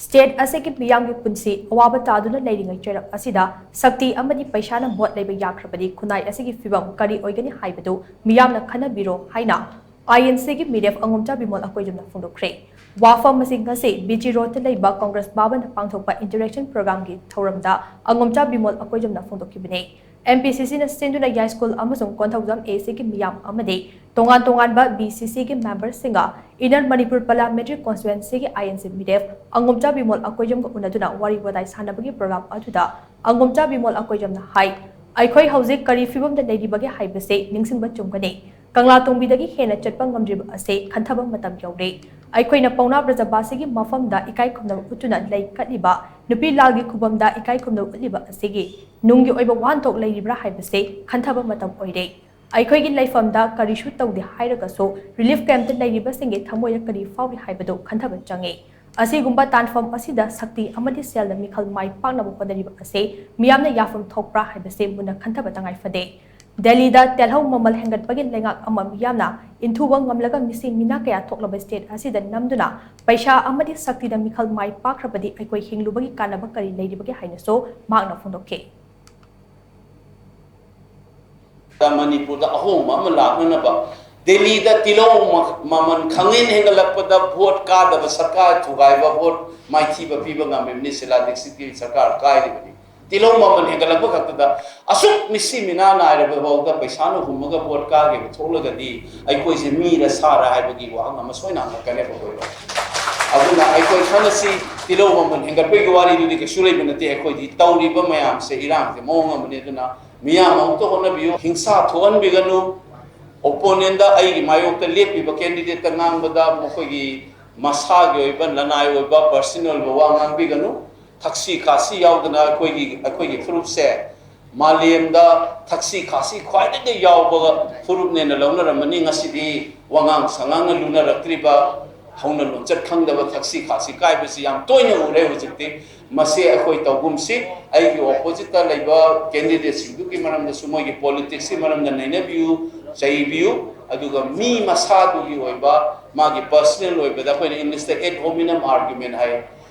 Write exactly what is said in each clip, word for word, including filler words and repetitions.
State ꯑꯁꯤꯒꯤ ꯃꯤꯌꯥꯝꯒꯤ ꯄꯨꯟꯁꯤ ꯑꯋꯥꯕ ꯇꯥꯗꯨꯅ ꯂꯩꯔꯤꯉꯩ ꯆꯩꯔꯛ ꯑꯁꯤꯗ ꯁꯛꯇꯤ ꯑꯃꯗꯤ ꯄꯩꯁꯥꯅ ꯚꯣꯠ ꯂꯩꯕ ꯌꯥꯈ꯭ꯔꯕꯗꯤ ꯈꯨꯟꯅꯥꯏ ꯑꯁꯤꯒꯤ ꯐꯤꯕꯝ ꯀꯔꯤ ꯑꯣꯏꯒꯅꯤ ꯍꯥꯏꯕꯗꯨ ꯃꯤꯌꯥꯝꯅ ꯈꯟꯅꯕꯤꯔꯣ ꯍꯥꯏꯅ ꯑꯥꯏ ꯑꯦꯟ ꯁꯤꯒꯤ ꯃꯤꯔꯦꯞ ꯑꯉꯣꯝꯆꯥ ꯕꯤꯃꯣꯜ ꯑꯀꯣꯏꯖꯝꯅ ꯐꯣꯡꯗꯣꯛꯈ꯭ꯔꯦ꯫ ꯋꯥꯐꯝ ꯑꯁꯤ ꯉꯁꯤ ꯕꯤ ꯖꯤ ꯔꯣꯗꯇ ꯂꯩꯕ ꯀꯪꯒ꯭ꯔꯦꯁ ꯚꯕꯟꯗ ꯄꯥꯡꯊꯣꯛꯄ interaction programꯒꯤ ꯊꯧꯔꯝꯗ ꯑꯉꯣꯝꯆꯥ ꯕꯤꯃꯣꯜ ꯑꯀꯣꯏꯖꯝꯅ ꯐꯣꯡꯗꯣꯛꯈꯤꯕꯅꯤ꯫ ꯑꯦꯝ ꯄꯤ ꯁꯤ ꯁꯤꯅ ꯁꯤꯟꯗꯨꯅ ꯌꯥꯏꯁ꯭ꯀꯨꯜ ꯑꯃꯁꯨꯡ ꯀꯣꯟꯊꯧꯖꯝ ꯑꯦ ꯁꯤꯒꯤ ꯃꯤꯌꯥꯝ ꯑꯃꯗꯤ ꯇꯣꯉꯥꯟ ꯇꯣꯉꯥꯟꯕ ꯕꯤ ꯁꯤ ꯁꯤꯒꯤ ꯃꯦꯝꯕꯔꯁꯤꯡꯒ Inner Manipur Parliamentary Constituencyꯒꯤ ꯑꯥꯏ ꯑꯦꯟ ꯁꯤ ꯃꯤꯔꯦꯞ ꯑꯉꯣꯝꯆꯥ ꯕꯤꯃꯣꯜ ꯑꯀꯣꯏꯖꯝꯒ ꯎꯅꯗꯨꯅ ꯋꯥꯔꯤ ꯋꯥꯇꯥꯏ ꯁꯥꯟꯅꯕꯒꯤ program ꯑꯗꯨꯗ ꯑꯉꯣꯝꯆꯥ ꯕꯤꯃꯣꯜ ꯑꯀꯣꯏꯖꯝꯅ ꯍꯥꯏ, ꯑꯩꯈꯣꯏ ꯍꯧꯖꯤꯛ ꯀꯔꯤ ꯐꯤꯕꯝꯗ ꯂꯩꯔꯤꯕꯒꯦ ꯍꯥꯏꯕꯁꯤ ꯅꯤꯡꯁꯤꯡꯕ ꯆꯨꯝꯒꯅꯤ꯫ ꯀꯪꯂꯥꯇꯣꯡꯕꯤꯗꯒꯤ ꯍꯦꯟꯅ ꯆꯠꯄ ꯉꯝꯗ꯭ꯔꯤꯕ ꯑꯁꯤ ꯈꯟꯊꯕ ꯃꯇꯝ ꯌꯧꯔꯦ꯫ ꯑꯩꯈꯣꯏꯅ ꯄꯥꯎꯅꯥ ꯕ꯭ꯔꯖꯕꯥꯁꯤꯒꯤ ꯃꯐꯝꯗ ꯏꯀꯥꯏ ꯈꯨꯝꯅꯕ ꯎꯠꯇꯨꯅ ꯂꯩ ꯀꯠꯂꯤꯕ ꯅꯨꯄꯤ ꯂꯥꯜꯒꯤ ꯈꯨꯕꯝꯗ ꯏꯀꯥꯏ ꯈꯨꯝꯅꯕ ꯎꯠꯂꯤꯕ ꯑꯁꯤꯒꯤ ꯅꯨꯡꯒꯤ ꯑꯣꯏꯕ ꯋꯥꯍꯟꯊꯣꯛ ꯂꯩꯔꯤꯕ꯭ꯔꯥ ꯍꯥꯏꯕꯁꯤ ꯈꯟꯊꯕ ꯃꯇꯝ ꯑꯣꯏꯔꯦ꯫ ꯑꯩꯈꯣꯏꯒꯤ ꯂꯩꯐꯝꯗ ꯀꯔꯤꯁꯨ ꯇꯧꯗꯦ ꯍꯥꯏꯔꯒꯁꯨ relief campꯇ ꯂꯩꯔꯤꯕꯁꯤꯡꯒꯤ ꯊꯃꯣꯏꯗ ꯀꯔꯤ ꯐꯥꯎꯔꯤ ꯍꯥꯏꯕꯗꯨ ꯈꯟꯊꯕ ꯆꯪꯉꯤ꯫ ꯑꯁꯤꯒꯨꯝꯕ ꯇꯥꯟꯐꯝ ꯑꯁꯤꯗ ꯁꯛꯇꯤ ꯑꯃꯗꯤ ꯁꯦꯜꯅ ꯃꯤꯈꯜ ꯃꯥꯏ ꯄꯥꯛꯅꯕ ꯍꯣꯠꯅꯔꯤꯕ ꯑꯁꯤ ꯃꯤꯌꯥꯝꯅ ꯌꯥꯐꯝ ꯊꯣꯛꯄ꯭ꯔꯥ ꯍꯥꯏꯕꯁꯤ ꯃꯨꯟꯅ ꯈꯟꯊꯕ ꯇꯉꯥꯏ ꯐꯗꯦ꯫ ꯗꯦꯜꯂꯤꯗ ꯇꯦꯜꯍꯧ ꯃꯃꯜ ꯍꯦꯟꯒꯠꯄꯒꯤ ꯂꯩꯉꯥꯛ ꯑꯃ ꯃꯤꯌꯥꯝꯅ ꯏꯟꯊꯨꯕ ꯉꯝꯂꯒ ꯃꯤꯁꯤ ꯃꯤꯅꯥ ꯀꯌꯥ ꯊꯣꯛꯂꯕ ꯁ꯭ꯇꯦꯠ ꯑꯁꯤꯗ ꯅꯝꯗꯨꯅ ꯄꯩꯁꯥ ꯑꯃꯗꯤ ꯁꯛꯇꯤꯗ ꯃꯤꯈꯜ ꯃꯥꯏ ꯄꯥꯛꯈ꯭ꯔꯕꯗꯤ ꯑꯩꯈꯣꯏ ꯍꯤꯡꯂꯨꯕꯒꯤ ꯀꯥꯟꯅꯕ ꯀꯔꯤ ꯂꯩꯔꯤꯕꯒꯦ ꯍꯥꯏꯅꯁꯨ ꯃꯍꯥꯛꯅ ꯐꯣꯡꯗꯣꯛꯈꯤ꯫ ꯃꯅꯤꯄꯨꯔꯗ ꯑꯍꯣꯡꯕ ꯑꯃ ꯂꯥꯛꯅꯅꯕ ꯗꯦꯜꯂꯤꯗ ꯇꯤꯜꯍꯧ ꯃ-, ꯃꯃꯜ ꯈꯪꯍꯦꯟ ꯍꯦꯟꯒꯠꯂꯛꯄꯗ ꯚꯣꯠ ꯀꯥꯗꯕ ꯁꯔꯀꯥꯔ ꯊꯨꯒꯥꯏꯕ, ꯚꯣꯠ ꯃꯥꯏꯊꯤꯕ ꯄꯤꯕ ꯉꯝꯃꯤꯕꯅꯤ, ꯁꯤꯂꯥ ꯗꯤꯛꯁꯤꯠꯀꯤ ꯁꯔꯀꯥꯔ ꯀꯥꯏꯔꯤꯕꯅꯤ꯫ ꯇꯤꯜꯍꯧ ꯃꯃꯜ ꯍꯦꯟꯒꯠꯂꯛꯄ ꯈꯛꯇꯗ ꯑꯁꯨꯛ ꯃꯤꯁꯤ ꯃꯤꯅꯥ ꯅꯥꯏꯔꯕ ꯐꯥꯎꯗ ꯄꯩꯁꯥꯅ ꯍꯨꯝꯃꯒ ꯚꯣꯠ ꯀꯥꯈꯤꯕ ꯊꯣꯛꯂꯒꯗꯤ ꯑꯩꯈꯣꯏꯁꯦ ꯃꯤꯔ ꯁꯥꯔ ꯍꯥꯏꯕꯒꯤ ꯋꯥꯍꯪ ꯑꯃ ꯁꯣꯏꯅ ꯍꯪꯉꯛꯀꯅꯦꯕ ꯑꯩꯈꯣꯏꯗ꯫ ꯑꯗꯨꯅ ꯑꯩꯈꯣꯏ ꯈꯪꯉꯁꯤ, ꯇꯤꯜꯍꯧ ꯃꯃꯜ ꯍꯦꯟꯒꯠꯄꯒꯤ ꯋꯥꯔꯤꯗꯨꯗꯤ ꯀꯩꯁꯨ ꯂꯩꯕ ꯅꯠꯇꯦ꯫ ꯑꯩꯈꯣꯏꯗꯤ ꯇꯧꯔꯤꯕ ꯃꯌꯥꯝꯁꯦ ꯏꯔꯥꯡꯁꯦ ꯃꯑꯣꯡ ꯑꯃꯅꯤ꯫ ꯑꯗꯨꯅ ꯃꯤꯌꯥꯝ ꯑꯃꯨꯛꯇ ꯍꯣꯠꯅꯕꯤꯌꯨ, ꯍꯤꯡꯁꯥ ꯊꯣꯛꯍꯟꯕꯤꯒꯅꯨ꯫ Opponentꯗ, ꯑꯩꯒꯤ ꯃꯥꯌꯣꯛꯇ ꯂꯦꯞꯄꯤꯕ candidateꯇ ꯉꯥꯡꯕꯗ ꯃꯈꯣꯏꯒꯤ ꯃꯁꯥꯒꯤ ꯑꯣꯏꯕ ꯂꯅꯥꯏ ꯑꯣꯏꯕ personal ꯑꯣꯏꯕ ꯋꯥ ꯉꯥꯡꯕꯤꯒꯅꯨ꯫ ꯊꯛꯁꯤ ꯈꯥꯁꯤ ꯌꯥꯎꯗꯅ ꯑꯩꯈꯣꯏꯒꯤ, ꯑꯩꯈꯣꯏꯒꯤ ꯐꯨꯔꯨꯞꯁꯦ ꯃꯥꯂꯦꯝꯗ ꯊꯛꯁꯤ ꯈꯥꯁꯤ ꯈ꯭ꯋꯥꯏꯗꯒꯤ ꯌꯥꯎꯕ ꯐꯨꯔꯨꯞꯅꯦꯅ ꯂꯧꯅꯔꯝꯃꯅꯤ꯫ ꯉꯁꯤꯗꯤ ꯋꯥꯉꯥꯡ ꯁꯉꯥꯡꯅ ꯂꯨꯅꯔꯛꯇ꯭ꯔꯤꯕ, ꯍꯧꯅ ꯂꯣꯟꯆꯠ ꯈꯪꯗꯕ, ꯊꯛꯁꯤ ꯈꯥꯁꯤ ꯀꯥꯏꯕꯁꯤ ꯌꯥꯝ ꯇꯣꯏꯅ ꯎꯔꯦ ꯍꯧꯖꯤꯛꯇꯤ꯫ ꯃꯁꯤ ꯑꯩꯈꯣꯏ ꯇꯧꯒꯨꯝꯁꯤ꯫ ꯑꯩꯒꯤ oppositeꯇ ꯂꯩꯕ candidateꯁꯤꯡꯗꯨꯒꯤ ꯃꯔꯝꯗꯁꯨ, ꯃꯣꯏꯒꯤ politicsꯀꯤ ꯃꯔꯝꯗ ꯅꯩꯅꯕꯤꯌꯨ, ꯆꯩꯕꯤꯌꯨ꯫ ꯑꯗꯨꯒ ꯃꯤ ꯃꯁꯥꯗꯨꯒꯤ ꯑꯣꯏꯕ, ꯃꯥꯒꯤ personal ꯑꯣꯏꯕꯗ, ꯑꯩꯈꯣꯏꯅ Englishꯇ ad hominem argument ꯍꯥꯏ,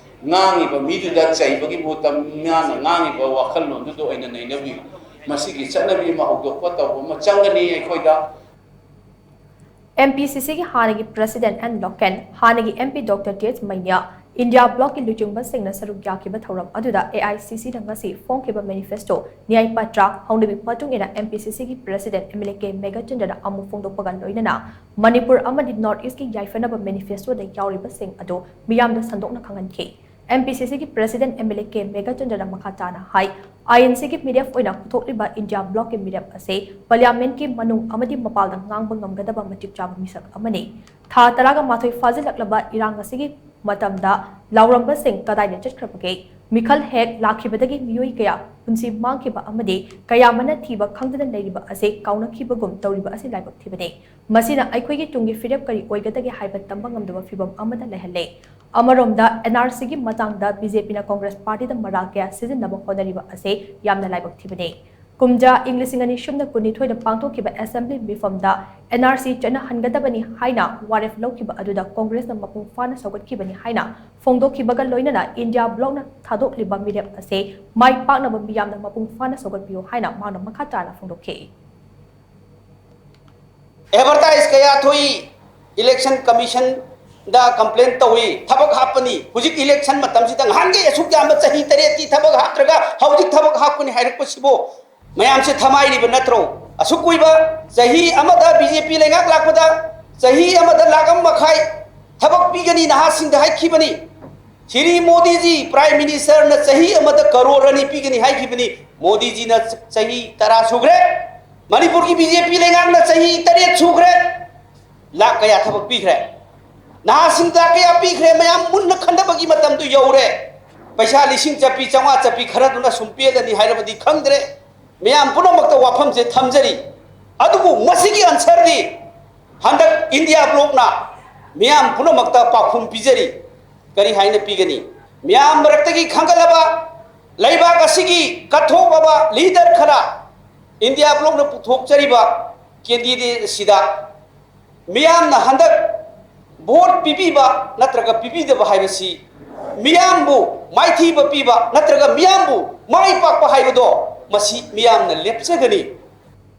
ꯉꯥꯡꯉꯤꯕ ꯃꯤꯗꯨꯗ ꯆꯩꯕꯒꯤ ꯃꯍꯨꯠꯇ ꯃꯥꯅ ꯉꯥꯡꯉꯤꯕ ꯋꯥꯈꯜꯂꯣꯟꯗꯨꯗ ꯑꯣꯏꯅ ꯅꯩꯅꯕꯤꯌꯨ꯫ ꯃꯁꯤꯒꯤ ꯆꯠꯅꯕꯤ ꯑꯃ ꯍꯧꯗꯣꯛꯄ ꯇꯧꯕ ꯑꯃ ꯆꯪꯒꯅꯤ ꯑꯩꯈꯣꯏꯗ꯫ ꯑꯦꯝ ꯄꯤ ꯁꯤ ꯁꯤꯒꯤ ꯍꯥꯟꯅꯒꯤ president ꯑꯦꯟ ꯂꯣꯀꯦꯟ, ꯍꯥꯟꯅꯒꯤ ꯑꯦꯝ ꯄꯤ ꯗꯣꯛꯇꯔ ꯇꯦꯖ ꯃꯩꯅ꯭ꯌꯥ, ꯏꯟꯗꯤꯌꯥ ꯕ꯭ꯂꯣꯛꯀꯤ ꯂꯨꯆꯤꯡꯕꯁꯤꯡꯅ ꯁꯔꯨꯛ ꯌꯥꯈꯤꯕ ꯊꯧꯔꯝ ꯑꯗꯨꯗ ꯑꯦ ꯑꯥꯏ ꯁꯤ ꯁꯤꯅ ꯉꯁꯤ ꯐꯣꯡꯈꯤꯕ manifesto, ꯅ꯭ꯌꯥꯏ ꯄꯇ꯭ꯔ, ꯍꯧꯅꯕꯤ ꯃꯇꯨꯡ ꯏꯟꯅ ꯑꯦꯝ ꯄꯤ ꯁꯤ ꯁꯤꯒꯤ president M L A K ꯃꯦꯘꯆꯟꯗ꯭ꯔꯅ ꯑꯃꯨꯛ ꯐꯣꯡꯗꯣꯛꯄꯒ ꯂꯣꯏꯅꯅ ꯃꯅꯤꯄꯨꯔ ꯑꯃꯗꯤ North Eastꯀꯤ ꯌꯥꯏꯐꯅꯕ manifestoꯗ ꯌꯥꯎꯔꯤꯕꯁꯤꯡ ꯑꯗꯨ ꯃꯤꯌꯥꯝꯗ ꯁꯟꯗꯣꯛꯅ ꯈꯪꯍꯟꯈꯤ꯫ ꯑꯦꯝ ꯄꯤ ꯁꯤ ꯁꯤꯒꯤ president M L A K ꯃꯦꯘꯆꯟꯗ꯭ꯔꯅ ꯃꯈꯥ ꯇꯥꯅ ꯍꯥꯏ, ꯑꯥꯏ ꯑꯦꯟ ꯁꯤꯒꯤ ꯃꯤꯔꯦꯞ ꯑꯣꯏꯅ ꯄꯨꯊꯣꯛꯂꯤꯕ ꯏꯟꯗꯤꯌꯥ ꯕ꯭ꯂꯣꯛꯀꯤ ꯃꯤꯔꯦꯞ ꯑꯁꯤ parliamentꯀꯤ ꯃꯅꯨꯡ ꯑꯃꯗꯤ ꯃꯄꯥꯟꯗ ꯉꯥꯡꯕ ꯉꯝꯒꯗꯕ ꯃꯇꯤꯛ ꯆꯥꯕ ꯃꯤꯁꯛ ꯑꯃꯅꯤ꯫ ꯊꯥ ꯇꯔꯥꯒ ꯃꯥꯊꯣꯏ ꯐꯥꯖꯤꯜꯂꯛꯂꯕ ꯏꯔꯥꯡ ꯑꯁꯤꯒꯤ ꯃꯇꯝꯗ ꯂꯥꯎꯔꯝꯕꯁꯤꯡ ꯀꯗꯥꯏꯗ ꯆꯠꯈ꯭ꯔꯕꯒꯦ? ꯃꯤꯈꯜ ꯍꯦꯛ ꯂꯥꯛꯈꯤꯕꯗꯒꯤ ꯃꯤꯑꯣꯏ ꯀꯌꯥ ꯄꯨꯟꯁꯤ ꯃꯥꯡꯈꯤꯕ ꯑꯃꯗꯤ ꯀꯌꯥ ꯑꯃꯅ ꯊꯤꯕ ꯈꯪꯗꯅ ꯂꯩꯔꯤꯕ ꯑꯁꯤ ꯀꯥꯎꯅꯈꯤꯕꯒꯨꯝ ꯇꯧꯔꯤꯕ ꯑꯁꯤ ꯂꯥꯏꯕꯛ ꯊꯤꯕꯅꯤ꯫ ꯃꯁꯤꯅ ꯑꯩꯈꯣꯏꯒꯤ ꯇꯨꯡꯒꯤ ꯐꯤꯔꯦꯞ ꯀꯔꯤ ꯑꯣꯏꯒꯗꯒꯦ ꯍꯥꯏꯕ ꯇꯝꯕ ꯉꯝꯗꯕ ꯐꯤꯚꯝ ꯑꯃꯗ ꯂꯩꯍꯜꯂꯦ꯫ ꯑꯃꯔꯣꯝꯗ, ꯑꯦꯟ ꯑꯥꯔ ꯁꯤꯒꯤ ꯃꯇꯥꯡꯗ ꯕꯤ ꯖꯦ ꯄꯤꯅ ꯀꯣꯡꯒ꯭ꯔꯦꯁ ꯄꯥꯔꯇꯤꯗ ꯃꯔꯥꯜ ꯀꯌꯥ ꯁꯤꯖꯤꯟꯅꯕ ꯍꯣꯠꯅꯔꯤꯕ ꯑꯁꯤ ꯌꯥꯝꯅ ꯂꯥꯏꯕꯛ ꯊꯤꯕꯅꯤ꯫ ꯀꯨꯝꯖꯥ ꯏꯪ ꯂꯤꯁꯤꯡ ꯑꯅꯤ ꯁꯨꯞꯅ ꯀꯨꯟꯅꯤꯊꯣꯏꯗ ꯄꯥꯡꯊꯣꯛꯈꯤꯕ assembly ꯃꯤꯐꯝꯗ ꯑꯦꯟ ꯑꯥꯔ ꯁꯤ ꯆꯠꯅꯍꯟꯒꯗꯕꯅꯤ ꯍꯥꯏꯅ ꯋꯥꯔꯦꯞ ꯂꯧꯈꯤꯕ ꯑꯗꯨꯗ ꯀꯣꯡꯒ꯭ꯔꯦꯁꯅ ꯃꯄꯨꯡ ꯐꯥꯅ ꯁꯧꯒꯠꯈꯤꯕꯅꯤ ꯍꯥꯏꯅ ꯐꯣꯡꯗꯣꯛꯈꯤꯕꯒ ꯂꯣꯏꯅꯅ ꯏꯟꯗꯤꯌꯥ ꯕ꯭ꯂꯣꯛꯅ ꯊꯥꯗꯣꯛꯂꯤꯕ ꯃꯤꯔꯦꯞ ꯑꯁꯤ ꯃꯥꯏ ꯄꯥꯛꯅꯕ ꯃꯤꯌꯥꯝꯅ ꯃꯄꯨꯡ ꯐꯥꯅ ꯁꯧꯒꯠꯄꯤꯌꯨ ꯍꯥꯏꯅ ꯃꯥꯅ ꯃꯈꯥ ꯇꯥꯅ ꯐꯣꯡꯗꯣꯛꯈꯤ꯫ ꯑꯦꯗꯚꯔꯇꯥꯏꯁ ꯀꯌꯥ ꯊꯣꯛꯏ, ꯏꯂꯦꯛꯁꯟ ꯀꯃꯤꯁꯟꯗ ꯀꯝꯄ꯭ꯂꯦꯟ ꯇꯧꯏ, ꯊꯕꯛ ꯍꯥꯞꯄꯅꯤ꯫ ꯍꯧꯖꯤꯛ ꯏꯂꯦꯛꯁꯟ ꯃꯇꯝꯁꯤꯗ ꯉꯍꯥꯟꯈꯩ ꯑꯁꯨꯛ ꯌꯥꯝꯕ ꯆꯍꯤ ꯇꯔꯦꯠꯀꯤ ꯊꯕꯛ ꯍꯥꯞꯇ꯭ꯔꯒ ꯍꯧꯖꯤꯛ ꯊꯕꯛ ꯍꯥꯞꯀꯅꯤ ꯍꯥꯏꯔꯛꯄꯁꯤꯕꯨ ꯃꯌꯥꯝꯁꯦ ꯊꯃꯥꯏꯔꯤꯕ ꯅꯠꯇ꯭ꯔꯣ? ꯑꯁꯨꯛ ꯀꯨꯏꯕ ꯆꯍꯤ ꯑꯃꯗ ꯕꯤ ꯖꯦ ꯄꯤ ꯂꯩꯉꯥꯛ ꯂꯥꯛꯄꯗ ꯆꯍꯤ ꯑꯃꯗ ꯂꯥꯛ ꯑꯃ ꯃꯈꯥꯏ ꯊꯕꯛ ꯄꯤꯒꯅꯤ ꯅꯍꯥꯁꯤꯡꯗ ꯍꯥꯏꯈꯤꯕꯅꯤ꯫ ꯁ꯭ꯔꯤ ꯃꯣꯗꯤꯖꯤ ꯄ꯭ꯔꯥꯏꯝ ꯃꯤꯅꯤꯁꯇꯔꯅ ꯆꯍꯤ ꯑꯃꯗ ꯀꯔꯣꯔ ꯑꯅꯤ ꯄꯤꯒꯅꯤ ꯍꯥꯏꯈꯤꯕꯅꯤ꯫ ꯃꯣꯗꯤꯖꯤꯅ ꯆꯍꯤ ꯇꯔꯥ ꯁꯨꯈ꯭ꯔꯦ꯫ ꯃꯅꯤꯄꯨꯔꯒꯤ ꯕꯤ ꯖꯦ ꯄꯤ ꯂꯩꯉꯥꯛꯅ ꯆꯍꯤ ꯇꯔꯦꯠ ꯁꯨꯈ꯭ꯔꯦ꯫ ꯂꯥꯛ ꯀꯌꯥ ꯊꯕꯛ ꯄꯤꯈ꯭ꯔꯦ? ꯅꯍꯥꯁꯤꯡꯗ ꯀꯌꯥ ꯄꯤꯈ꯭ꯔꯦ? ꯃꯌꯥꯝ ꯃꯨꯟꯅ ꯈꯟꯊꯕꯒꯤ ꯃꯇꯝꯗꯨ ꯌꯧꯔꯦ꯫ ꯄꯩꯁꯥ ꯂꯤꯁꯤꯡ ꯆꯠꯄꯤ, ꯆꯥꯝꯃꯉꯥ ꯆꯠꯄꯤ ꯈꯔꯗꯨꯅ ꯁꯨꯝ ꯄꯦꯜꯂꯅꯤ ꯍꯥꯏꯔꯕꯗꯤ ꯈꯪꯗ꯭ꯔꯦ꯫ ꯃꯌꯥꯝ ꯄꯨꯝꯅꯃꯛꯇ ꯋꯥꯐꯝꯁꯦ ꯊꯝꯖꯔꯤ꯫ ꯑꯗꯨꯕꯨ ꯃꯁꯤꯒꯤ ꯑꯟꯁꯔꯗꯤ ꯍꯟꯗꯛ ꯏꯟꯗꯤꯌꯥ ꯕ꯭ꯂꯣꯛꯅ ꯃꯤꯌꯥꯝ ꯄꯨꯝꯅꯃꯛꯇ ꯄꯥꯎꯈꯨꯝ ꯄꯤꯖꯔꯤ꯫ ꯀꯔꯤ ꯍꯥꯏꯅ ꯄꯤꯒꯅꯤ? ꯃꯤꯌꯥꯝ ꯃꯔꯛꯇꯒꯤ ꯈꯟꯒꯠꯂꯕ, ꯂꯩꯕꯥꯛ ꯑꯁꯤꯒꯤ ꯀꯠꯊꯣꯛꯂꯕ ꯂꯤꯗꯔ ꯈꯔ ꯏꯟꯗꯤꯌꯥ ꯕ꯭ꯂꯣꯛꯅ ꯄꯨꯊꯣꯛꯆꯔꯤꯕ ꯀꯦꯟꯗꯤꯗꯦꯠ ꯑꯁꯤꯗ ꯃꯤꯌꯥꯝꯅ ꯍꯟꯗꯛ ꯚꯣꯠ ꯄꯤꯕꯤꯕ ꯅꯠꯇ꯭ꯔꯒ ꯄꯤꯕꯤꯗꯕ ꯍꯥꯏꯕꯁꯤ ꯃꯤꯌꯥꯝꯕꯨ ꯃꯥꯏꯊꯤꯕ ꯄꯤꯕ ꯅꯠꯇ꯭ꯔꯒ ꯃꯤꯌꯥꯝꯕꯨ ꯃꯥꯏ ꯄꯥꯛꯄ ꯍꯥꯏꯕꯗꯣ ꯃꯁꯤ ꯃꯤꯌꯥꯝꯅ ꯂꯦꯞꯆꯒꯅꯤ꯫